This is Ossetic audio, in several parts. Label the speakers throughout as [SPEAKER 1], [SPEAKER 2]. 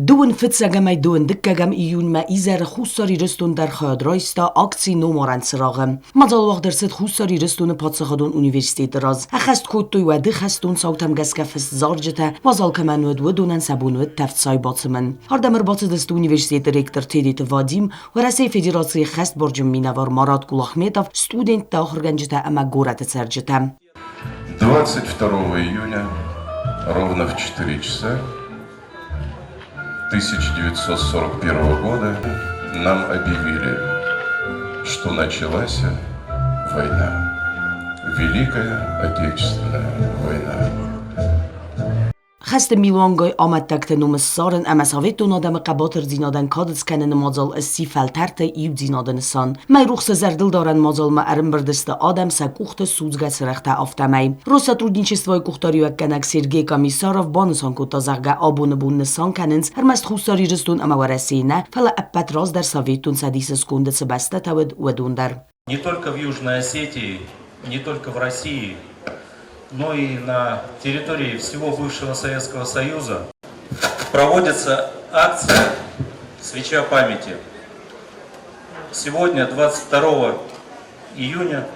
[SPEAKER 1] Дыууын фыццӕгӕмӕй дыууын дыккӕгӕм июньмӕ изӕры Хуссар Ирыстон дӕр хайад райста акци Номарӕн цырагъ-ы. Мадзал уагъд ӕрцыд Хуссар Ирыстоны паддзахадон университеты раз. Ӕххӕст кодтой уӕды хӕстон цаутӕм гӕсгӕ фыст зарджытӕ, мадзал кӕмӕн уыд, уыдонӕн сӕ бон уыд тӕвд цай бацымын. Ардӕм ӕрбацыдысты университеты ректор Тедеты Вадим, Уӕрӕсейы Федерацийы хӕстбарджын минӕвар Марат Кулахметов, студенттӕ, ахуыргӕнджытӕ ӕмӕ горӕты цӕрджытӕ.
[SPEAKER 2] 22 июня ровно в 4 часа 1941 года нам объявили, что началась война. Великая Отечественная война.
[SPEAKER 1] Хӕсты милуангай амӕттӕгты ном ссарын ӕмӕ советон адӕмы хъӕбатырдзинадӕн кад скӕныны мадзал сси фӕлтӕрты иудзинады нысан. Мӕйрухсы зӕрдылдарӕн мадзалмӕ ӕрӕмбырд сты адӕм сӕ къухты судзгӕ цырӕгътӕ, афтӕмӕй. Россотрудничествойы къухдариуӕггӕнӕг Сергей Комиссаров банысан кодта, зӕгъгӕ, абоны бон нысан кӕнынц ӕрмӕст Хуссар Ирыстон ӕмӕ Уӕрӕсейы нӕ, фӕлӕ ӕппӕт раздӕр Советон Цӕдисы сконды цы бӕстӕтӕ уыд, уыдон дӕр.
[SPEAKER 3] Не только в Южной Осетии, не только в России, но и на территории всего бывшего Советского Союза проводится акция «Свеча памяти». Сегодня, 22 июня,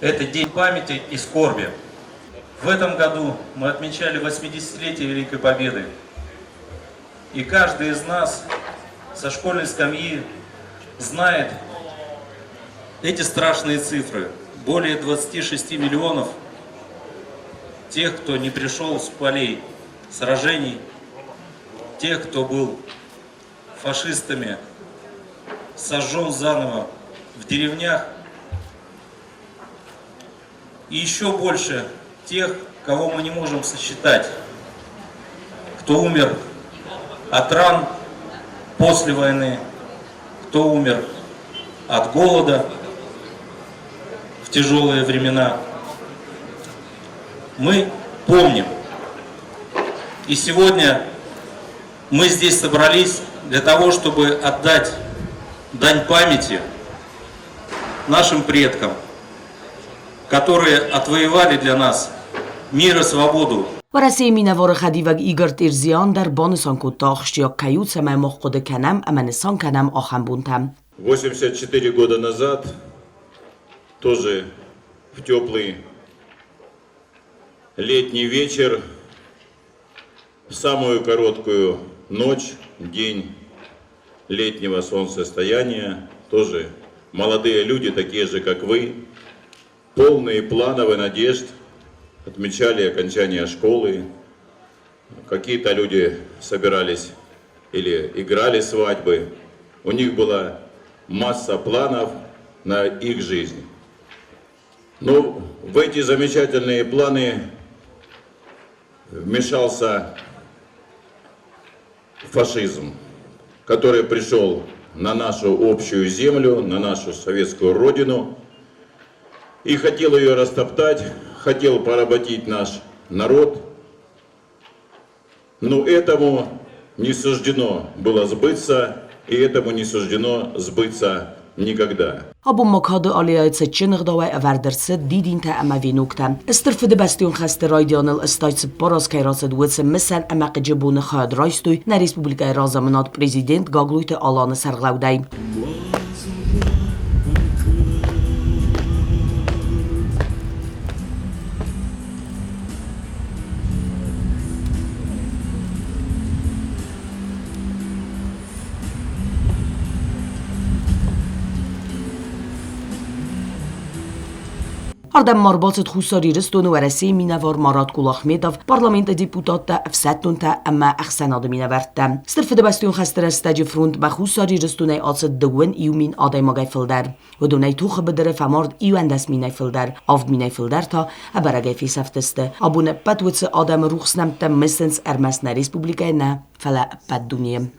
[SPEAKER 3] это День памяти и скорби. В этом году мы отмечали 80-летие Великой Победы. И каждый из нас со школьной скамьи знает эти страшные цифры. Более 26 миллионов тех, кто не пришел с полей сражений, тех, кто был фашистами сожжен заново в деревнях, и еще больше тех, кого мы не можем сосчитать, кто умер от ран после войны, кто умер от голода в тяжелые времена. Мы помним. И сегодня мы здесь собрались для того, чтобы отдать дань памяти нашим предкам, которые отвоевали для нас мир и свободу.
[SPEAKER 1] Уӕрӕсейы минӕвары хӕдивӕг Игорь Терзиан дӕр банысан кодта, ахсджиаг кӕй у, цӕмӕй мах хъуыды кӕнӕм ӕмӕ нысан кӕнӕм ахӕм бонтӕ.
[SPEAKER 2] 84 года назад, тоже в теплый летний вечер, в самую короткую ночь, день летнего солнцестояния, тоже молодые люди, такие же, как вы, полные планов и надежд, отмечали окончание школы. Какие-то люди собирались или играли свадьбы. У них была масса планов на их жизнь. Но в эти замечательные планы вмешался фашизм, который пришел на нашу общую землю, на нашу советскую родину и хотел ее растоптать, хотел поработить наш народ. Но этому не суждено было сбыться, и этому не суждено сбыться никогда.
[SPEAKER 1] Абон ма Кады аллейӕйы цытджын ӕгъдауӕй ӕвӕрд ӕрцыд дидинтӕ ӕмӕ веноктӕ. Стыр Фыдыбӕстӕйон хӕсты райдианыл 84 аз кӕй рацыд, уыцы мысӕн ӕмӕ хъыджы боны хайад райстой нӕ республикӕйы разамынад президент Гаглойты Аланы сӕргълӕудӕй. Ардӕм ма ӕрбацыд Хуссар Ирыстоны Уӕрӕсейы минӕвар Марат Кулахметов, парламенты депутаттӕ, ӕфсӕддонтӕ ӕмӕ ӕхсӕнады минӕвӕрттӕ. Стыр Фыдыбӕстӕйон хӕсты рӕстӕджы фронтмӕ Хуссар Ирыстонӕй ацыд дыууын иу мин адӕймагӕй фылдӕр. Уыдонӕй тохы быдыры фӕмард 11 минӕй фылдӕр, авд минӕй фылдӕр та ӕбӕрӕгӕй фесӕфтысты. Абон ӕппӕт уыцы адӕмы рухс нӕмттӕ мысынц ӕрмӕст нӕ республикӕйы нӕ, фӕлӕ ӕппӕт дунейы.